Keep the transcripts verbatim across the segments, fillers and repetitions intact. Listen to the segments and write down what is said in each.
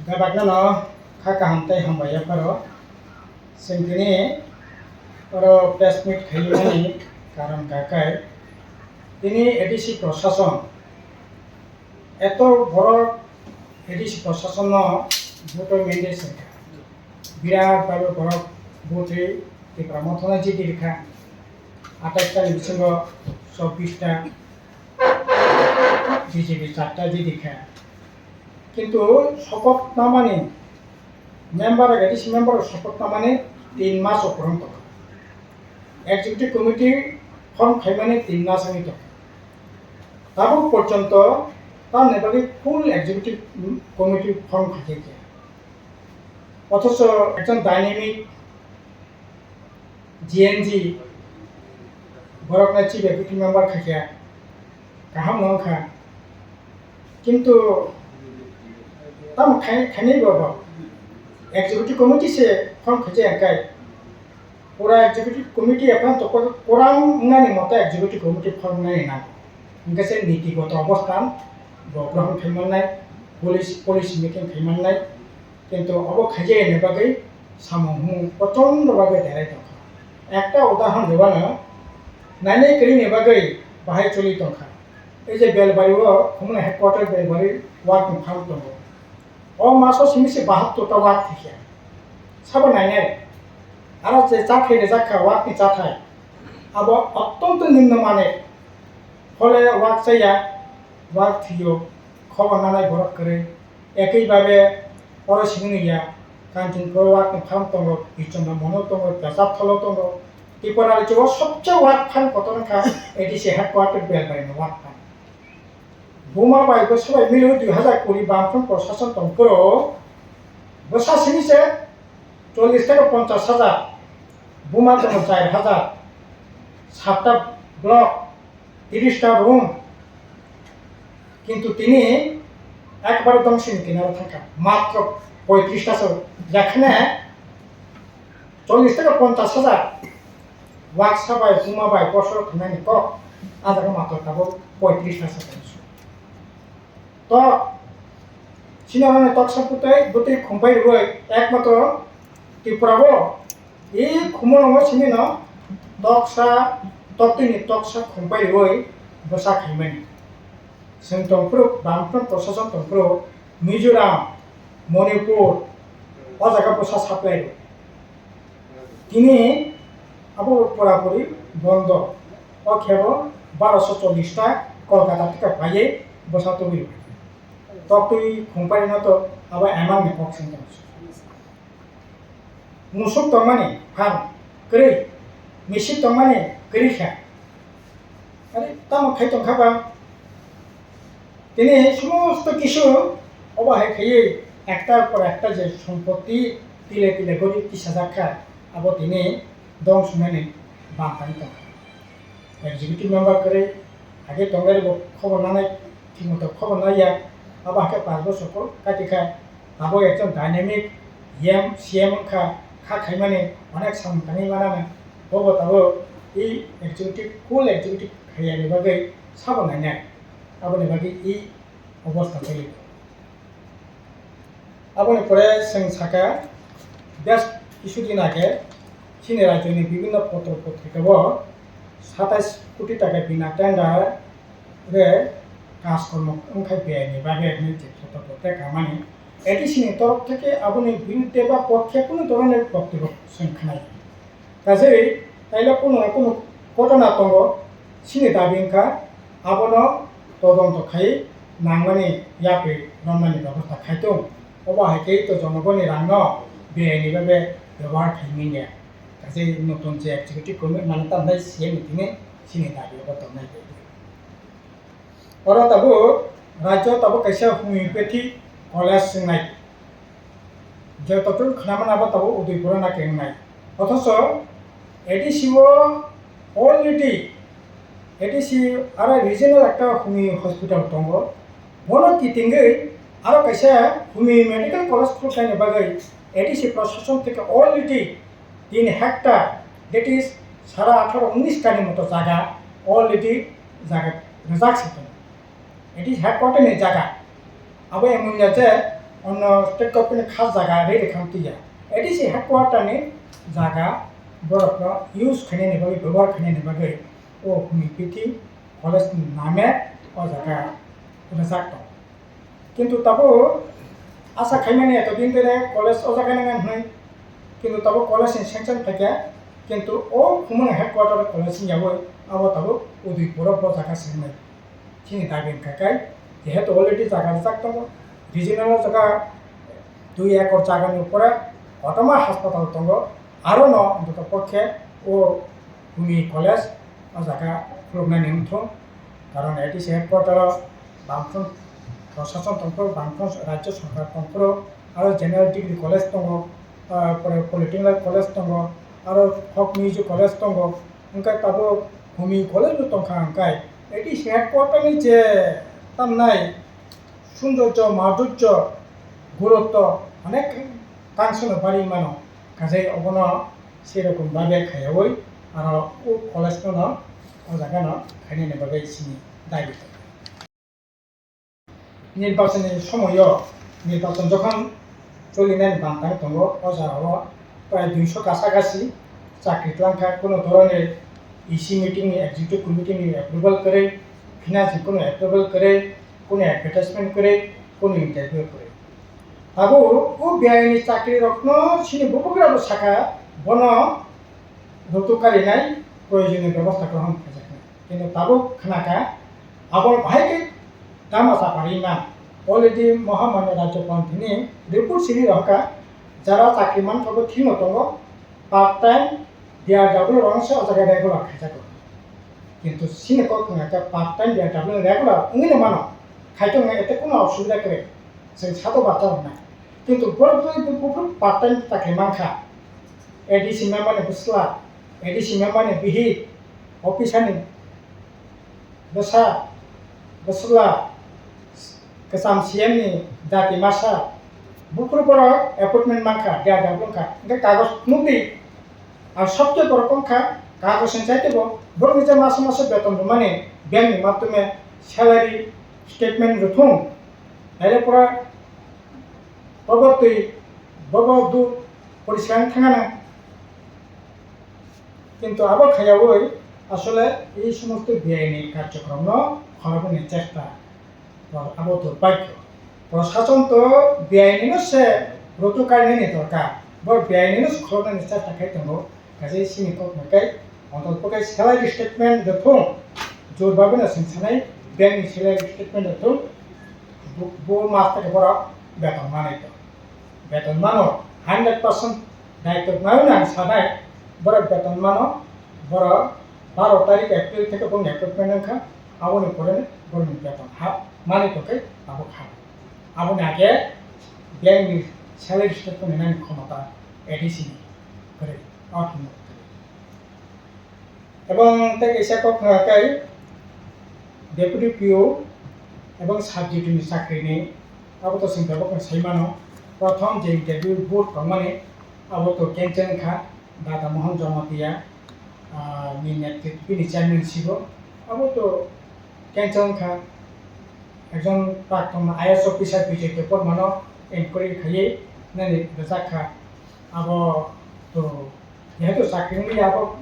Bebakno no kha kaham tei hambai yapharo. Chwng tini oro press meet khaimani karon kakai tini A D C prosason eto borok A D C prosason no vote mandate sengkha. Birat bhabe borok vote Tipra Motha no jiti rikha. Atais ta ni bisingo chobbish ta B J P charta jiti kha. Kintu sopoth namani member, A D C member sopoth namani tin mas o kwrwng tongkha. Executive committee form khaimani tin mas wngwi tongkha. Tabuk porjonto tamni bagwi full executive committee form khaikha. Othocho ekjon dynamic G N G borokno chief executive member khaikha, kaham no wngkha. Kintu tamo khai-, khainai bo bo executive committee se form khaijak khe, pura executive committee aphano to ko-, koram wngnani moto executive committee form wngnani nango. Hwnkhe se nitigoto obosthan bo grohon khai mannai, policy, policy making khai mannai. Kintu obo khaijaya ni bagwi samung humung prochondo bagwi derai tongkha. Ekta udahoron rwmano nainai kwrwini bagwi bahai choli tongkha. Ei je Belbari o khumui headquarter Belbari work ni farm tongo. O maso simi se bahattor ta work thikya. Sabo nainai. Aro je chathai rijak kha work ni chathai. Abo ottonto nimno mane. Phole work chaya, work thiyo, khobor nanai borok kwrwi. Ekwi babe oro simi ya, Kanchanpur o work ni farm tongo, Bichondra Mono tongo, Pesap Tholo tongo. Tripura rajyo o sobse work farm kotor wngkha A D C headquarter Belbari ni work farm. Buma bai bwsa bai mili dui hazar kuri Bamfront prosason tongphuru bwsa simi se chollish theke ponchash hazar, Buma tongo char hazar, satta block, tiris ta room, kintu tini ekbare dongsi ni kinaro thangkha, matro poitris ta se, jekhane chollish theke ponchash hazar waksa bai, buma bai, bosor thangnani kok, a jaga matro tabuk poitris ta se tongsu. To, chini oroni toksa bwtwi, bwtwi khumpai rwui ekmatro Tripura o, e khumulwngo simi no toksa, toktwini toksa khumpai rwui bwsa khaimani. Chwng tongphuru, Bamfront prosason tongphuru, Mizoram, Manipur, o jaga bwsa supply rw. Tini abo purapuri bondo. O khe bo barosho chollish ta Kolkata theke phaiwi bwsa tubui rw. Toktwi khumpai no to abo eman ni kok sing tong. Musuk tongmani phan kwrwi, misip tongmani kwrwi kha. Are tamo khai tong kha ba? Tini somosto kisu obo hai khaiwi ektar por ekta je sompotti tile tile gori tisajak kha, abo tini dong sunani bantani tong kha. Executive member kwrwi, age tongnai bo khobor nanai, thikmoto khobor naiya, abo hakhe panch bosor kok kati kha, abo ekjon dynamic M C M wngkha, kha khaimani onek samung tangwi manana, bobo tabuk e executive, full executive khaiyani bagwi sabo nainai, aboni bagwi e obostha tongwi. Aboni pore chwng sakha, bes kisu din age chini rajyoni bibhinno potro potrikao satais koti taka bina tender re kaj kormo wngkha biyai ni bagwi hinwi je photo pote kamani. A D C ni torof theke aboni birudde ba pokkhe kunu dhoronor boktobyo chwng khnai. Kaje taila kunu na kunu ghotona tongo, chini dabi wngkha abono todonto khai nangmani yapri romnani bebosta khai tong. Obo hai khe to jonogoni rangno biyai ni bagwi bebohar khai manya. Kaje notun je executive committee mane tambai C M ni thini chini dabi obo tongnai. Oro tabuk rajyo tabuk kaisa homeopathy college swngnai. Je totul khnamani abo tabuk Udaipur o na kengnai. Othocho A D C o already A D C aro regional ekta homeo hospital tongo. Bono kitingwi aro kaisa homeo medical college khulkhaini bagwi A D C prosason theke already tin hectare, that is sara atharo unnish kani moto jaga already jaga rwjak se tongo. It is headquarter ni jaga. Abo emon ya je Ono state government ni khas jaga rede kham tiya. A D C headquarter ni jaga borok no use khainani bagwi, bebohar khainani bagwi o Homeopathy college ni name o jaga rwjak tongo. Kintu tabuk asa khaimani eto din tere college o jaga nang hinwi, kintu tabuk college ni sanction phaikha, kintu o Khumulwng headquarter college ni yawi abo tabuk Udaipur o bo jaga se wngnai. Chini dabi wngkha khe, jehetu already jaga rwjak tongo, regional o jaga dui ekor jagani upore kotorma hospital tongo, aro no ontoto pokhe o Humi college o jaga khuluknani wngthung, karon A D C headquarter o bangphru prosason tongphuru, bangphru rajya sorkar tongphuru, aro general degree college tongo, ah, pore polytechnic college tongo, aro folk music college tongo, hwnkhe tabuk Humi college bo tongkha hwnkhe A D C headquarter ni je tamnai sundorjo, madhurjo, gurutto onek kangsono bari mano, kajai obono serokom babe khaiyaui aro o college no o jaga no khainani bagwi sini dabi tongo. Nirbachon ni somoio, nirbachon jokhon cholinani bantang tongo, o jagao prai duiso kasa kasi chakri twlangkha, kuno dhoroner E C meeting ni, executive committee ni approval kwrwi, finance ni kuno approval kwrwi, kuno advertisement kwrwi, kuno interview kwrwi. Tabuk o B I ni chakri rokno sini bubagra bo saka, bono rutuk karinai proyojoniyo bebosta grohon khaijaknai. Kintu tabuk khnakha, abo bahai khe dama chapari man. Already Mohamanya Rajya Panthi ni report sini rohkha, jara chakri mankha bo thikno tongo, part time B R W rok se o jaga regular khaijago. Kintu sini kok khnakha part time B R W regular wngwi no mano, khaito wngya ete kuno osubida kwrwi, chwng sato bacha rwnai. Kintu borok twi buphuru part time chakri mankha, A D C member ni bwsla, A D C member ni bihik, officer ni bwsa, bwsla, kwcham C M ni jati masa, buphuru borok appointment mankha, D R W wngkha, hwnkhe kagoj phunukdi, ang software borok wngkha, kagoj ni chaitebo borokni je masa masa beton rwmani bank ni matome salary statement rwthung, naile pora bobo twi bobo duk poriskar wng thangano. Kintu abo khaiyaui asole ei somosto B I ni karjokromno khoroknani chesta, abo durbhagyo. Prosason to B I ni no se rutuk kainani dorkar, bo B I ni no se khoroknani chesta khai tongo. Kaisa sini kok hwnkhe, ontol kok salary statement rwthung, jor bagwi no chwng sanai, bank ni salary statement rwthung, bo, bo mas thani borok beton manai to. Beton mano, hundred percent daitwk nai ang sanai, borok beton mano, borok baro tarik April theke bongni appointment wngkha, aboni pore borokni beton hap manai tongkhe abo kha. Aboni age bank ni salary statement nani khomota A D C ni kwrwi, o hwnwi kwrwi. Ebong tei kaisa kok kha khe Deputy P O ebong sub duty ni chakri ni, abo to chwng bebak sai mano. Prothom je interview board tongmani, abo to cancel wngkha, Dada Mohan Jamatia, ah, ni netritwi ni chairmanship o, abo to cancel wngkha. Ekjon prakton I A S officer Bijoy Debbarma no enquiry khaiwi nani rwjak kha. Abo to jehetu chakri wngya, abo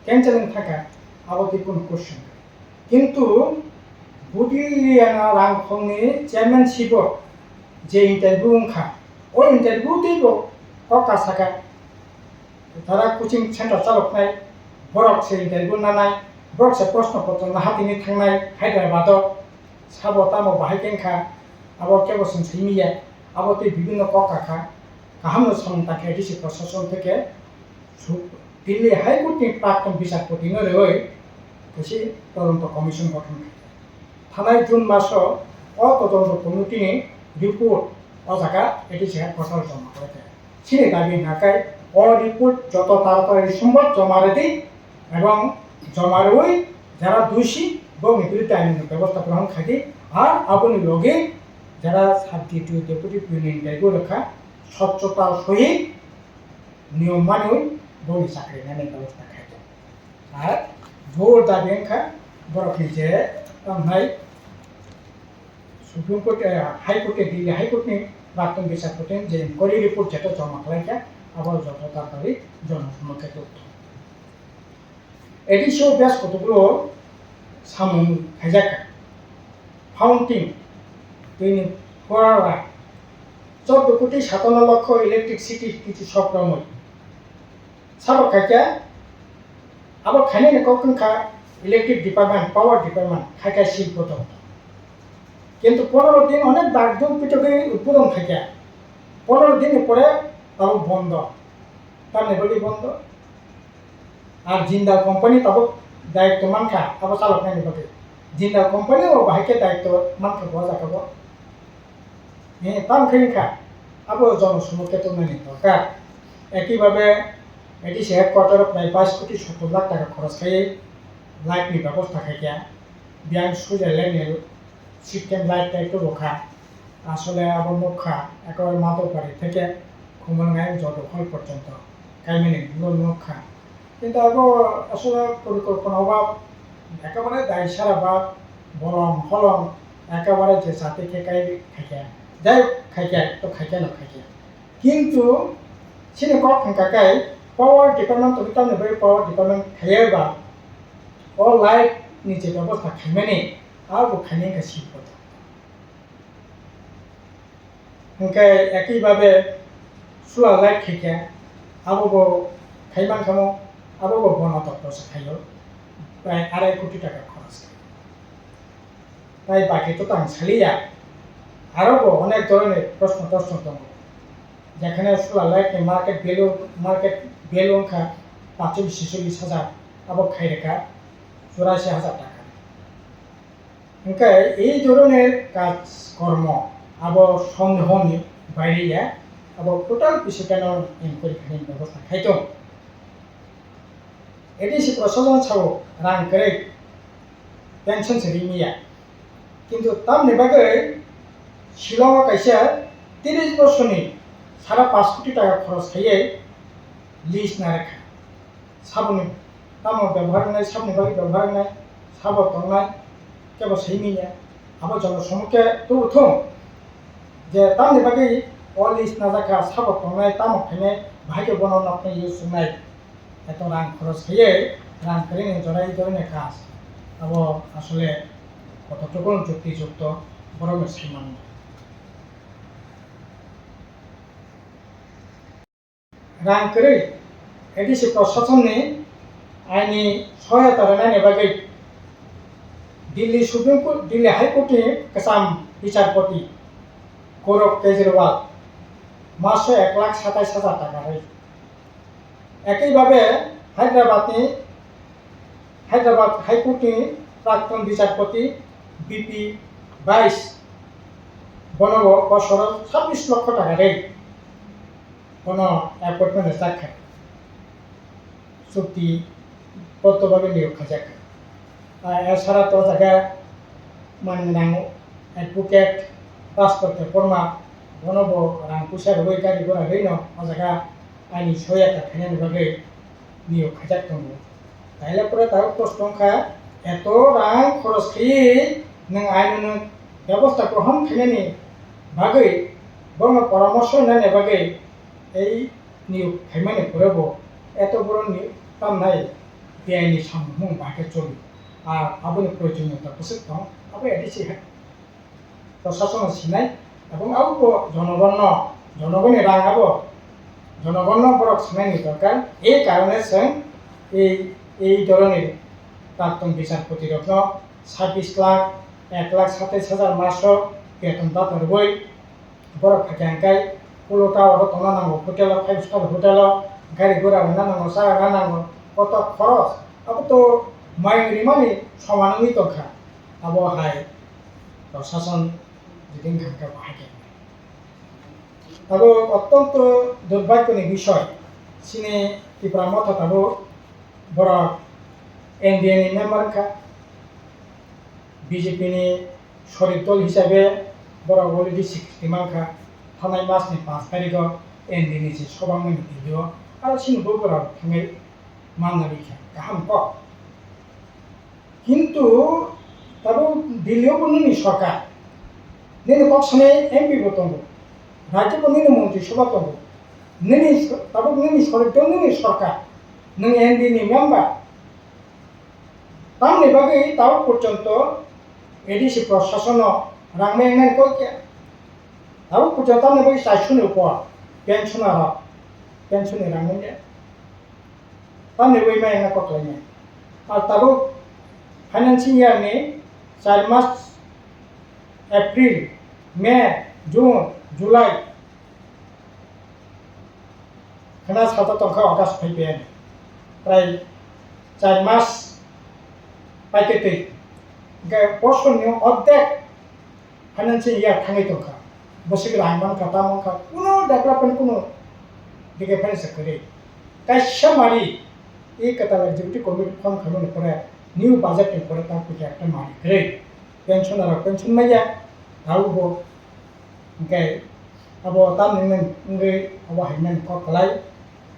cancel wng thangkha, abo tei kunu question kwrwi. Kintu Budiana Rangkhongni chairmanship o je interview wngkha, o interview teibo kok kasaka, jara coaching center chaloknai, borok se interview nanai, borok se proshno potro nahatini thangnai Hyderabad o, sabo tamo bahai khe wngkha, abo kebo chwng simi ya, abo tei bibinno kok kakha, kahamno samung tangkhe A D C prosason theke su-, Delhi High Court ni prakton bisarpoti no rwui kaisa todonto commission gothon khaikha. Thanai June maso o todonto committee ni report o jaga A D C headquarter joma khlaikha. Chini dabi hwnkha khe o report joto taratari sombor joma rwdi ebong joma rwui jara dusi bokni biruddhe ainini bebosta grohon khaidi, ar aboni loge jara sub D T O, deputy P O ni daitwo rwkha, swchhota sohit niyom manwi boni chakri nani bebosta khaidi. Ar jor dabi wngkha borokni je tongnai Supreme Court, eh, High Court, Delhi High Court ni praktun bichar poti je inquiry report jeto joma khlai kha, abo joto darkari jono sumokhe tubthu. A D C o bes kotogulo samung khaijak kha. Fountain, tini pora, chordo koti satanno lokho electricity kichu sokramoi. Sabo khaikhe, abo khainani kok wngkha electric department, power department, khaikhe silpo tong. Kintu pondro din onek dak jun pitogwi udbodon khaikhe, pondro din ni pore tabuk bondo. Tamni bagwi bondo? Ar Jindal company tabuk daitto mankha abo chaloknani bagwi. Jindal company o bahai khe daitto mankha bo jaga bo. He, tamo khe wngkha, abo jono sumokhe tongnani dorkar. Ekibhabe A D C headquarter o prai bais koti sottor lakh taka khoros khai light ni bebosta khai kha. Biyang Switzerland ni system light tai tubu kha. Asole abo nukha, ekebare Madhobari theke Khumulwngai Jodokhal porjonto kaimani no nukha. Kintu abo asole porikolpona obab, ekebare daisara bab, bolong holong, ekebare je jati khe kai khaikhe, jai khaikhe, to khaikhe no khaikhe. Kintu chini kok thangka kai power department to tamni bai power department khaiya ba o light ni je bebosta khaimani abo khaini kha silpo. Hwnkhe ekibhabe solar light khaikhe, abo bo khai mankha mo, abo bo bono tokto se khaio, prai arai koti taka khoros khaio. Tai baki to tang saliya, aro bo onek dhoroner proshno toshno tongo. Jekhane solar light ni market value, market value wngkha paanch lakh chisollish hajar, abo khai rwkha churasi hajar taka. Hwnkhe ei dhoroner kaj kormo abo sondehoni baire ya, abo total bisingkano enquiry khainani bebosta khai tongo. A D C prosason sao rang kwrwi pension se rimya, kintu tamni bagwi Shillong o kaisa tris bosorni sara paanch koti taka khoros khaiwi lease narwkha. Saboni tamo bebohar wngnai, saboni bagwi bebohar wngnai, sabo tongnai, kebo simi ya. Abo jono somokhe tubu thung je tamni bagwi o lease najakha, sabo tongnai, tamo khainai, bahai khe bono nokni use wngnai. Eto rang khoros khaiwi, rang kwrwini jora i dhoroner kaj. Abo asole kotoktwkung jukti jukto borokno sai mannai. Rang kwrwi, A D C prosasonni aini sohayata rwnani bagwi Delhi Supreme Court, Delhi High Court ni kwcham bicharpoti Gaurav Kejriwal maso ek lakh satais hajar taka rwi. Ekibhabe Hyderabad ni Hyderabad High Court ni praktun bicharpoti B P Bais bono bo bosoro sabbish lokho taka rwi bono appointment rwjak kha, chukti potto bagwi niyok khaijak kha. Ah, esara to jaga manwi nango advocate Bhaskar Debbarma, bono bo rang puisa rwui gari gora rwino o jaga aini soyata khainani bagwi niyok khaijak tongo. Taile pore tabuk proshno wngkha, eto rang khoros khaiwi nwng ainono bebosta grohon khainani bagwi, bono poramorsho rinani bagwi ei niyok khaimani pore bo eto borokni tamnai beaini samung bahai khe choli. Ar aboni proyojonyota bwswk tong, abo A D C hai prosasono sinai, ebong abo bo jonogonno, jonogonni rang abo jonogonno borok sinaini dorkar. Ei karone chwng ei, ei dhoroner praktun bicharpoti rokno sabbish lakh, ek lakh satais hajar maso beton bata rwui borok phaikha hwnkhe ulo tower o tongna nango, hotel o, five star hotel o gari gura rwna nango, cha rwna nango, koto khoros, abo to mayung rimani soman wngwi tongkha. Abo hai prosason jidin thangkha bahai khe. Abo ottonto durbhagyoni bishoy, chini Tipra Motha tabuk borok N D A ni member wngkha, B J P ni sorik dol hisabe borok already swikriti mankha, thanai masni panch tarikho N D A ni se sobangmani Delhi o, aro chini bo borok thangwi manna rikha, kaham kok. Kintu tabuk Delhi o bo nini sorkar, Nini kok sanai M P bo tongo, rajyo bo nini montri sobha tongo, nini so-, tabuk nini sorkar, nini sorkar, nwng N D ni member. Tamni bagwi tabuk porjonto A D C prosasono rang ma wngnani kok ya. Tabuk porjonto tamni bagwi chairshoni upor pensioner rok, pensionni rang ma wngya. Tamni bagwi ma wngna kok lainai. Ar tabuk financing year ni char mas, April, May, June, July, khna salta tongkha August phai phaiyani. Prai char mas paite twi. Hwnkhe bosor ni ordek financial year thangwi tongkha. Bwswk rang mankha, ta mankha, kuno development kuno dige phani se kwrwi. Kaisa mari, e kwtal executive committee form khaimani pore, new budget ni pore ta kuja ekta mari kwrwi. Pensioner rok pension maya, abo bo. Hwnkhe abo tamni wngwi abo hai mani kok kwlai,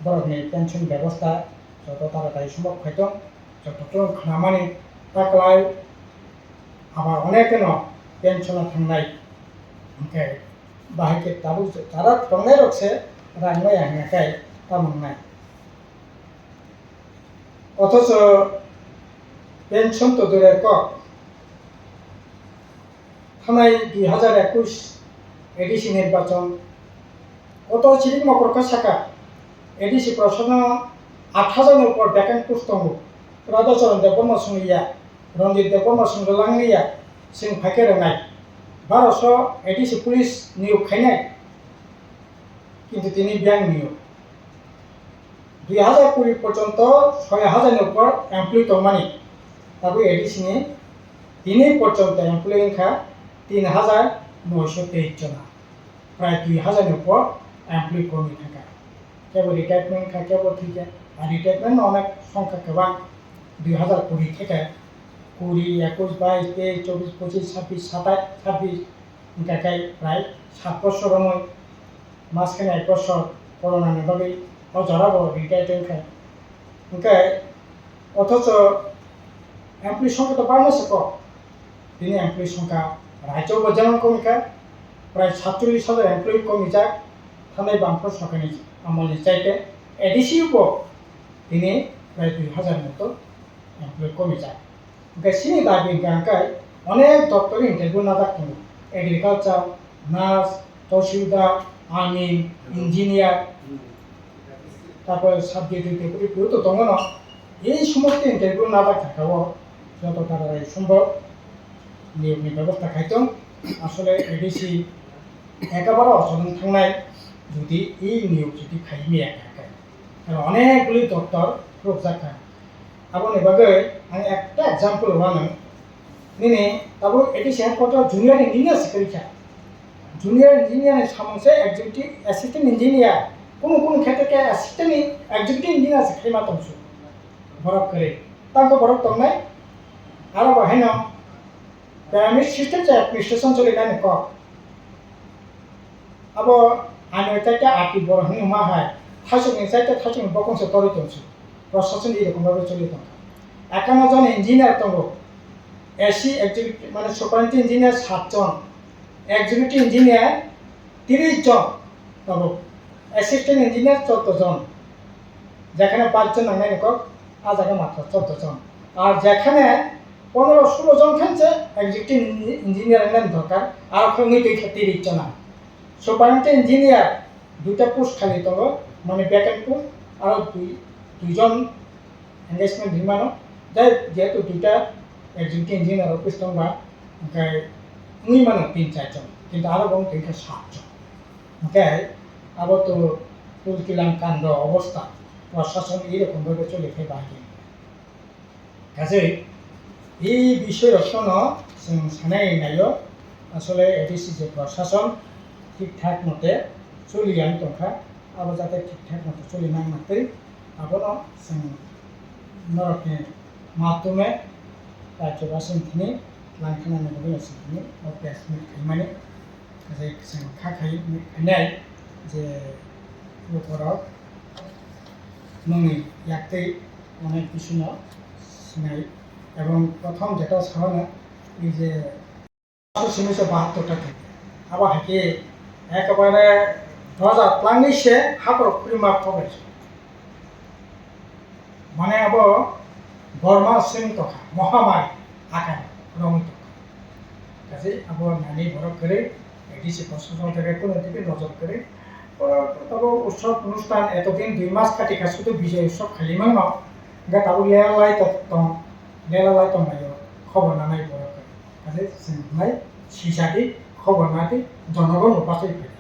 borokni pension bebosta joto taratari sumok phai tong, joto tong khnamani ta kwlai, abo onek kheno pension-o thangnai. Hwnkhe bahai khe tabuk chara tongnai rok se rang maya hwnkhe tamo wngnai. Othocho pension to dure kok. Thanai dui hajar ekush A D C nirbachon. Kotor chirik mokorkha saka A D C proshasonno aat hajar ni upor vacant post tongo. Radhacharan Debbarma songya, Ranjit Debbarma songya langya, chwng phaikhe rwnai. Barosho A D C police niyok khainai. Kintu tini biyang niyok. Dui hajar kuri porjonto soi hajar ni upor employee tongmani. Tabuk A D C ni tini porjonto employee wngkha tin hajar noisho teis jona. Prai dui hajar ni upor employee komi thangkha. Kebo retirement wngkha, kebo thwikha. Ar retirement no onek songkha kwbang, dui hajar kuri theke kuri, ekush, bais, teis, chobis, pochis, sabis, satais, sabis. Hwnkhe khe prai sat bosor romwi, mas kheno ek bosor corona ni bagwi o jora bo retire wngkha. Hwnkhe othocho employee songkha to barma se kok. Bini employee songkha rajyo bo jemon komikha, prai satchollish hajar employee komijak, thanai bangphru sokaini amolni chaite A D C bo tini prai dui hajar moto employee komijak. Hwnkhe chini dabi hwnkha hwnkhe onek doptor interview najak tongo, agriculture, nurse, tahsildar, army, engineer, tarpore sub deputy deputy to tongo no. Ei somosto interview najak thaka o joto tarai sombhob niyokni bebosta khai tong. Asole A D C ekabare ochomung thangnai jodi ei niyok jodi khai maya kha khe. Aro onek guli doptor khulukjak kha. Aboni bagwi ang ekta example rwna nang. Nini tabuk A D C headquarter junior engineer se kwrwi kha. Junior engineer ni samung se executive assistant engineer. Kunu kunu khetre khe assistant ni executive engineer se khaima tongsu. Borok kwrwi. Tangkhe borok tongnai. Aro bo haino pyramid system se administration cholinani kok. Abo ani chaita ati borok hinwi ma hai, thasukni chaita thasukni bokong se torwi tongsi. Prosason ni rokom bagwi choli tongkha. Ekano jon engineer tongo. A C executive, mane superintendent engineer sat jon, executive engineer tris jon tongo, assistant engineer chordo jon. Jekhane pach jon nangnai ni kok, a jaga matro chordo jon. Ar jekhane pondro sulo jon khan se executive engi-, engineer wngna ni dorkar, aro khoroknwi twi khe twi rik chana. Superintendent engineer duita post khali tongo, mane vacant post, aro dui, duijon engagement rimano, jai jehetu duita executive engineer office tongba, hwnkhe wngwi mano tin char jon, kintu aro bo wngkha sat jon. Hwnkhe abo to tulkilang kando obostha, prosason ei rokom bhabe choli khe bahai khe. Kaje, ei bisoi rok no chwng sanai naio, asole A D C je prosason thik thak mote choli yang tongkha, abo jate thik thak mote choli nang twi, abono chwng norok ni mathume Rajya Basi ni thani langkhana ni bagwi no chwng thani o press meet khaimani. Je chwng kha khai, khainai je lukurok nungni yaktwi onek bisino sinai, ebong prothom jeta sahano ei je simi se bahattor ta theke. Abo hai khe ekebare doja twlangwi se hakhor khurima khobai. Mane abo Borma sing tokha, mohamari akai romwi tokha. Kaje abo nani borok kwrwi, A D C proshasok theke kuno dike nojor kwrwi. Oro abo utsob onusthan etodin dui mas khatikha sudu Bijoy utsob khailimano, hingke tabuk lela lai tong, lela lai tonglaio, khobor nanai borok kwrwi. Kaje chwng nai sisadi, khobor nadi, jonogon upasai phai.